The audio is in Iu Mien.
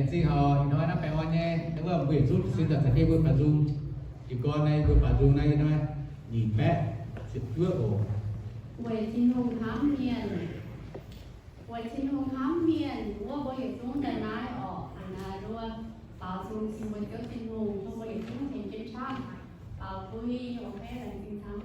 Laengz zingh haic ih hnoi naaiv baengh orn nyei, wuov mbuo yietc zungv sin daaih za'gengh mbuo baaux nzung. Jiez gorn naaiv mbuo baaux nzung naaiv, ih hnoi nyic baeqv ziepc juov oc. Weic Tin-Hungh hnamv mienh, weic Tin-Hungh hnamv mienh, wuov mbuo yietc zungv daaih naaiv orqc, naaiv nduov baaux nzung sin mbuo Ziouv Tin-Hungh, tov mbuo yietc zungv tengx jienv qaqv baaux bui, ok, laengz zingh camv.